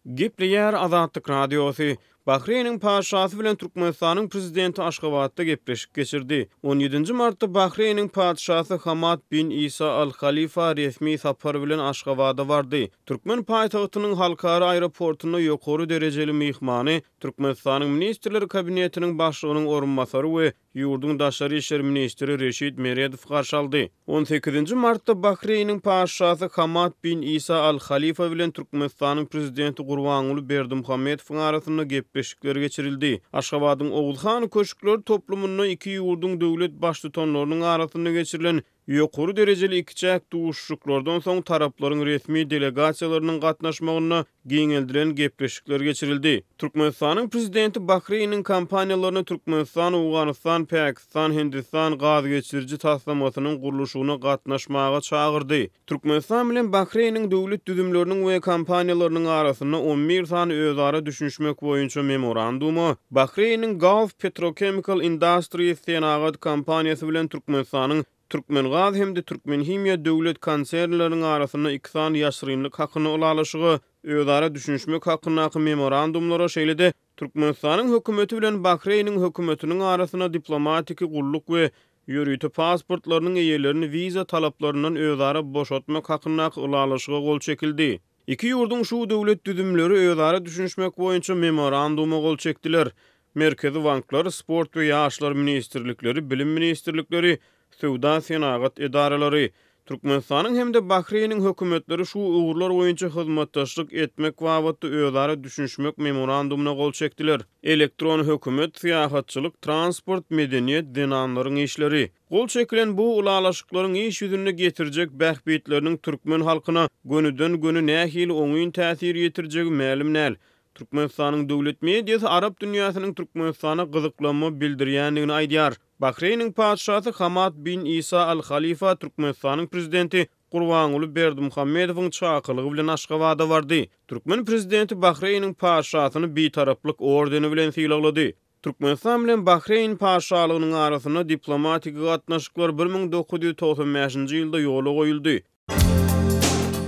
Gepleýär Azatlyk Radiosy, Bahreýniň Patyşasy bilen Türkmenistanyň Prezidenti Aşgabatda gepleşik geçirdi. On ýedinji martda Bahreýniň Patyşasy Hamad bin Isa Al Halifa resmi sapar bilen Aşgabada bardy. Türkmen paýtagtynyň halkara aeroportynda ýokary derejeli myhmany Türkmenistanyň Ministrler Kabinetiniň Başlygynyň orunbasary we Ýurduň daşary işler ministri Reşit Meredow garşy aldy. On sekizinji martda Bahreýniň Patyşasy Hamad bin Isa Al Halifa bilen Türkmenistanyň Prezidenti Gurbanguly Berdimuhamedowyň arasynda gepleşikler geçirildi. Aşgabadyň Oguzhan köşkler toplumynda iki ýurduň döwlet Baştutanlarynyň arasynda geçirilen ýokary derejeli ikiçäk duşuşyklardan soň taraplaryň resmi delegasiýalarynyň gatnaşmagynda giňeldilen gepleşikler geçirildi. Türkmenistanyň Prezidenti Bahreýniň kompaniýalaryny Türkmenistan, Owganystan, Pakistan, Hindistan gaz geçiriji taslamasynyň gurluşygyna gatnaşmaga çagyrdy. Türkmenistan bilen Bahreýniň döwlet düzümleriniň we kompaniýalarynyň arasynda on bir sany özara düşünişmek boýunça memoranduma, Bahreýniň Gulf Petrochemical Industries senagat kompaniýasy bilen Türkmenistanyň Türkmengaz hem-de Türkmenhimiýa döwlet konsernleriniň arasynda iki sany ýaşyrynlyk hakynda ylalaşyga, özara düşünişmek hakyndaky memorandumlara, şeýle-de Türkmenistanyň Hökümeti bilen Bahreýniň Hökümetiniň arasynda diplomatiki gulluk we ýörite pasportlarynyň eýelerini wiza talaplaryndan özara boşatmak hakyndaky ylalaşyga gol çekildi. Iki ýurduň şu döwlet düzümleri özara düşünişmek boýunça memoranduma gol çekdiler. Merkezi banklar, Sport we ýaşlar ministrlikleri, Bilim ministrlikleri, Söwda-senagat edaralary, Türkmenistanyň hem-de Bahreýniň hökümetleri şu ugurlar boýunça hyzmatdaşlyk etmek babatda özara düşünişmek memorandumyna gol çekdiler. Elektron hökümet, syýahatçylyk, transport, medeniýet, zenanlaryň işleri. Gol çekilen bu ylalaşyklaryň iş ýüzünde getirjek bähbitleriniň türkmen halkyna gönüden-göni nähili oňyn täsir ýetirjegi mälim däl. Türkmenistanyň döwlet mediasy arap dünýäsiniň Türkmenistana gyzyklanma bildirýändigini aýdýar. Bahreýniň patyşasy Hamad bin Isa Al Halifa Türkmenistanyň prezidenti Gurbanguly Berdimuhamedowyň çakylygy bilen Aşgabada bardy. Türkmen prezidenti Bahreýniň patyşasyny Bitaraplyk ordeni bilen sylaglady. Türkmenistan bilen Bahreýn Patyşalygynyň arasynda diplomatik gatnaşyklar 1995-nji ýylda ýola goýuldy.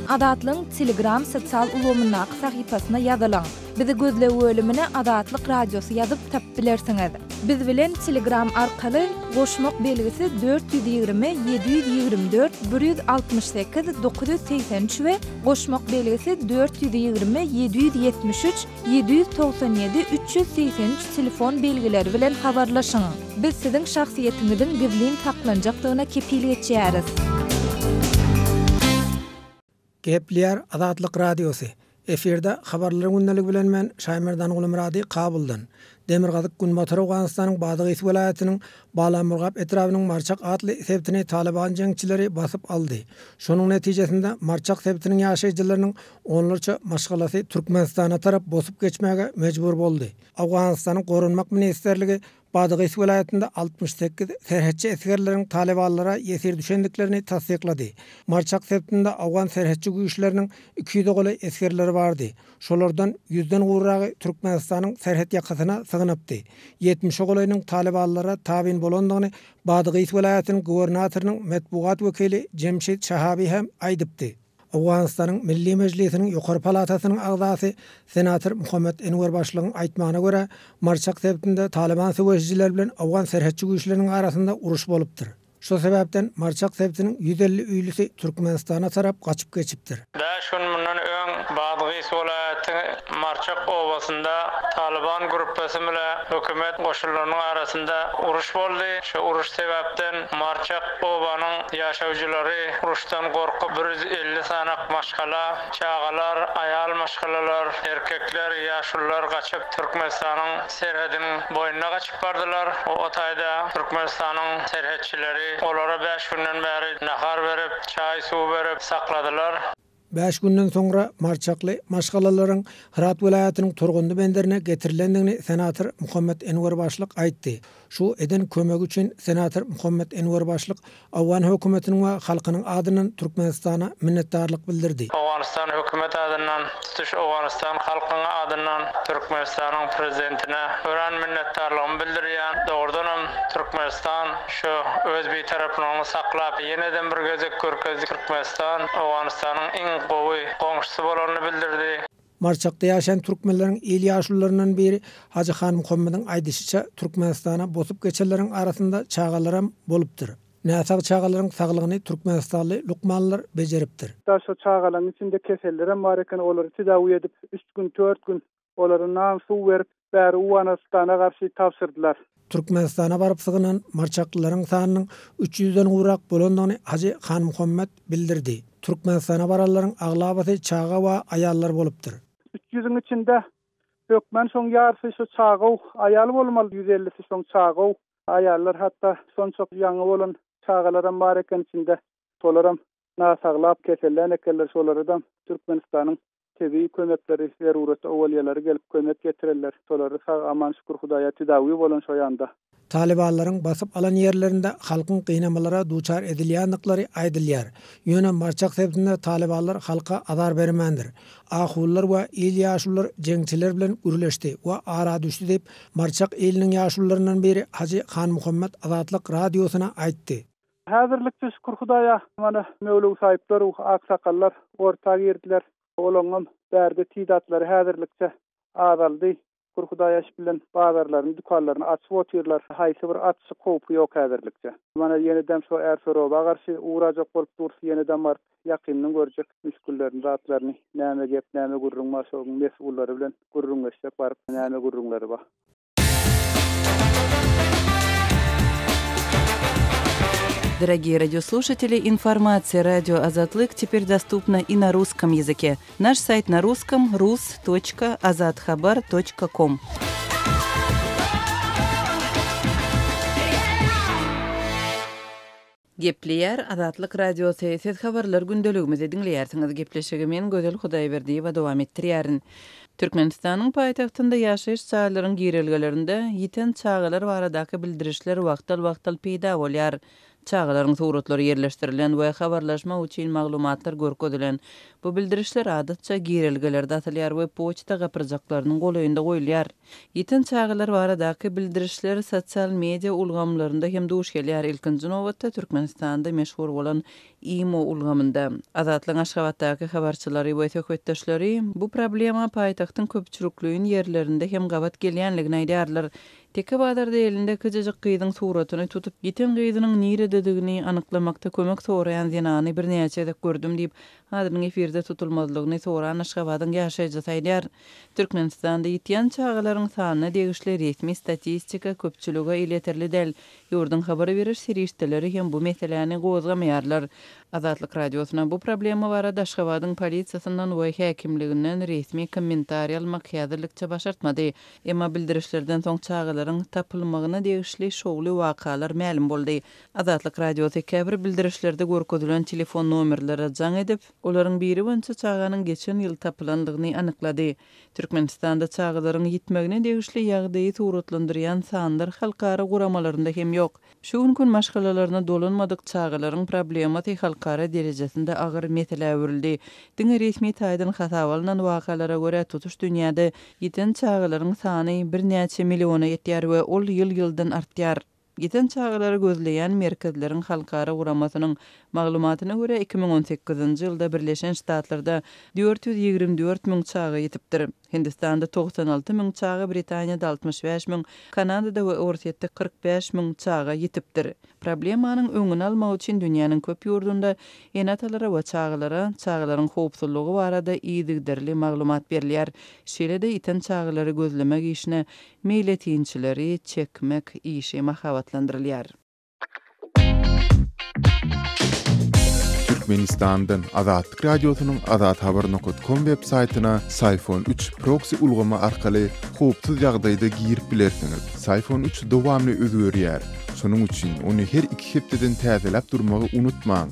Azatlygyň Telegram sosial ulgamyndaky sahypasyna ýazylyň. Bizi gözleg bölümine Azatlyk Radiosy ýazyp tapyp bilersiňiz. Biz bilen Telegram arkaly goşmak belgisi 420 724 168 983 we goşmak belgisi 420 773 797 383 telefon belgileri bilen habarlaşyň. Biz siziň şahsyýetiňiziň gizlin saklanjakdygyna kepil geçýäris. Gepleýär Azatlyk Radiosy. Efirde Habarlar gündeligi bilen men Şaýmerdan Gulumyrady Kabuldan. Demirgazyk Günbatar Owganystanyň Badagys welaýatynyň Balamurgap etrabynyň Marçak atly sebitini Talyban jeňçileri basyp aldy. Şonuň netijesinde Marçak sebitiniň ýaşaýjylarynyň Onlarça maşgalasy Türkmenistana tarap bosup geçmäge mejbur boldy. Owganystanyň Goranmak ministrligi Badagys welaýatynda 68 serhetçi esgerleriň talybanlara ýesir düşendiklerini tassyklady. Marçak sebitinde owgan serhetçi güýçleriniň 200-e golaý esgerleri bardy. Şolardan ýüzden gowragy Türkmenistanyň serhet ýakasyna sygynypdy. Ýetmişe golaýynyň talybanlara tabyn bolandygyny Badagys welaýatynyň gubernatorynyň metbugat wekili Jemşit Şahabi hem aýdypdy. Owganystanyň Milli Mejlisiniň ýokary palatasynyň agzasy, senator Muhammet Enwer Başlygyň aýtmagyna görä, Marçak sebitinde Talyban söweşijileri bilen owgan serhetçi güýçleriniň arasynda uruş bolupdyr. Şol sebäpden Marçak sebitiniň 150 öýlüsi Türkmenistana tarap gaçyp geçipdir. Bäş gün mundan öň Badgys welaýaty Marçak obasynda Talyban gruppasy bile hökümet goşunlarynyň arasynda uruş boldy. Şu uruş sebäpden Marçak obanyň ýaşaýjylary uruşdan gorkup 150 sanak maşgala, çagalar, aýal maşgalalar, erkekler, ýaşulular gaçyp Türkmenistanyň serhediniň boýuna gaçyp bardylar. O taýda Türkmenistanyň serhetçileri olara bäş günden bäri nahar berip, çaý-suw berip sakladylar. Bäş günden soňra marçakly maşgalalaryň Hyrat welaýatynyň Turgundy benderine getirilendigini senator Muhammet Enwer Başlyk aýtdy. Şu eden kömegi üçin senator Muhammet Enwer Başlyk owgan hökümetiniň we halkynyň adyndan Türkmenistana minnetdarlyk bildirdi. Owganystan hökümet adyndan, tutuş Owganystan halkynyň adyndan Türkmenistanyň Prezidentine örän minnetdarlygymy bildirýän. Dogrudanam Türkmenistan şu öz bitaraplygyny saklap, ýeneden bir gezek görkezdi. Türkmenistan Owganystanyň iň gowy goňşusy bolanyny bildirdi. Marçakda ýaşaýan türkmenleriň il ýaşulularyndan biri Hajy Hanmuhammediň aýdyşyça, Türkmenistana bosup geçenleriň arasynda çagalaram bolupdyr. Näsag çagalaryň saglygyny türkmenistanly lukmanlar bejeripdir. Hatda şo çagalaryň içinde kesellerem bar eken, olary tedawi edip, üç gün, dört gün olara nan, suw berip, bäri Owganystana garşy tabşyrdylar. Türkmenistana baryp sygynan marçaklylaryň sanynyň üç ýüzden gowrak bolandygyny Hajy Hanmuhammet bildirdi. Türkmenistana baranlaryň aglabasy çaga we aýallar bolupdyr. Üç ýüzüň içinde hökman şoň ýarysy şu çaga, aýal bolmaly, ýüz ellisi şoň çaga, aýallar hatda şonçak ýaňy bolan çagalaram bar eken içinde. Şolaram Näsaglap kesellän ekenler şolaradam Türkmenistanyň tebigy kömekleri zerurata owalýalary gelip kömek getirenler şolary sag aman şükür hudaýa tedawi bolan şo ýanda. Talybanlaryň basyp alan ýerlerinde halkyň gynamalara duçar edilýändiklari aýdylýar. Ýöne Marçak sebitinde talybanlar halka azar bermändir. Ahunlar we il ýaşulular jeňçiler bilen gürleşdi we ara düşdi diýip, Marçak iliniň ýaşulularyndan biri Hajy Hanmuhammet Azatlyk Radiosyna aýtdy. Häzirlikçe şükür Hudaýa, mana Möwlewi saýyplar, aksakallar orta girdiler. Olaňam bärde tidatlary häzirlikçe azaldy. Şükür Hudaýa iş bilen bazarlaryny, dükanlaryny açyp otyrlar. Haýsy bir atyşyk howpy ýok häzirlikçe. Mana ýenedem şo Ärsoroba garşy ugrajak bolup durus, ýenedem baryp ýakyndan görjek müşgillerini, zatlaryny, näme gep, näme gürrüň bar şoň mesullary bilen gürrüňleşjek baryp näme gürrüňleri bar. Дорогие радиослушатели, информация радио Азатлык теперь доступна и на русском языке. Наш сайт на русском rus.azathabar.com. Gepleýär Azatlyk Radiosy, Siz habarlar gündeligimizi diňleýärsiňiz. Gepleşigi men Gözel Hudaýberdiýewa dowam etdirýärin. Türkmenistanyň paýtagtynda ýaşaýyş jaýlaryň girelgelerinde ýiten çagalar baradaky bildirişler wagtal-wagtal peýda bolýar. Çagalaryň suratlary ýerleşdirilen we habarlaşmak üçin maglumatlar görkezilen bu bildirişler adatça girelgelerde asylýar we poçta gapyrjaklarynyň golaýynda goýulýar. Ýiten çagalar baradaky bildirişler sosial media ulgamlarynda hem duş gelýär, ilkinji nobatda Türkmenistanda meşhur bolan imo ulgamynda. Azatlygyň Aşgabatdaky habarçylary we söhbetdeşleri bu problema paýtagtyň köpçülikleýin ýerlerinde hem gabat gelýänligini aýdýarlar. Teke bazarda elinde kiçijik gyzyň suratyny tutup, ýiten gyzynyň nirededigini anyklamakda kömek soraýan zenany birnäçe gezek gördüm diýip, adynyň efirde tutulmazlygyny soran Aşgabadyň ýaşaýjysy aýdýar. Türkmenistanda ýitýän çagalaryň sanyna degişli resmi statistika köpçülige elýeterli däl. Ýurduň habar beriş serişdeleri hem bu meseläni gozgamaýarlar. Azatlyk Radiosyna bu problema barada Aşgabadyň polisiýasyndan we häkimliginden resmi kommentariý almak häzirlikçe başartmady. Emma bildirişlerden soň çagalaryň tapylmagyna degişli şowly wakalar mälim boldy. Azatlyk Radiosy käbir bildirişlerde görkezilen telefon nomerlere jaň edip, Olaryň biri boýunça çaganyň geçen ýyl tapylandygyny anyklady. Türkmenistanda çagalaryň ýitmegine degişli ýagdaýy suratlandyrýan sanlar halkara guramalarynda hem ýok. Şu günki gün maşgalalaryna dolanmadyk çagalaryň problemasy halkara derejesinde agyr meselä öwrüldi. Diňe resmi taýdan hasaba alnan wakalara görä, tutuş dünýäde ýiten çagalaryň sany birnäçe milliona ýetýär we ol ýyl-ýyldan artýar. Ýiten çagalary gözleýän merkezleriň halkara guramasynyň maglumatyna görä, 2018-nji ýylda Birleşen Ştatlarda 424 müň çaga ýitipdir. Hindistanda 96 müň çaga, Britaniýada 65 müň, Kanadada we Orsýetde 45 müň çaga ýitipdir. Problemanyň öňüni almak üçin dünýäniň köp ýurdunda ene-atalara we çagalara çagalaryň howpsuzlygy barada yzygiderli maglumat berilýär. Şeýle-de ýiten çagalary gözlemek işine meýletinçileri çekmek işi mahabatlandyrylýar. Türkmenistandan Azatlyk Radiosynyň Azathabar nokat kom web saýtyna Syfon üç proksi ulgamy arkaly howpsuz ýagdaýda girip bilersiňiz. Syfon üç dowamly özgerýär. Şonuň üçin ony her iki hepdeden täzeläp durmagy unutmaň.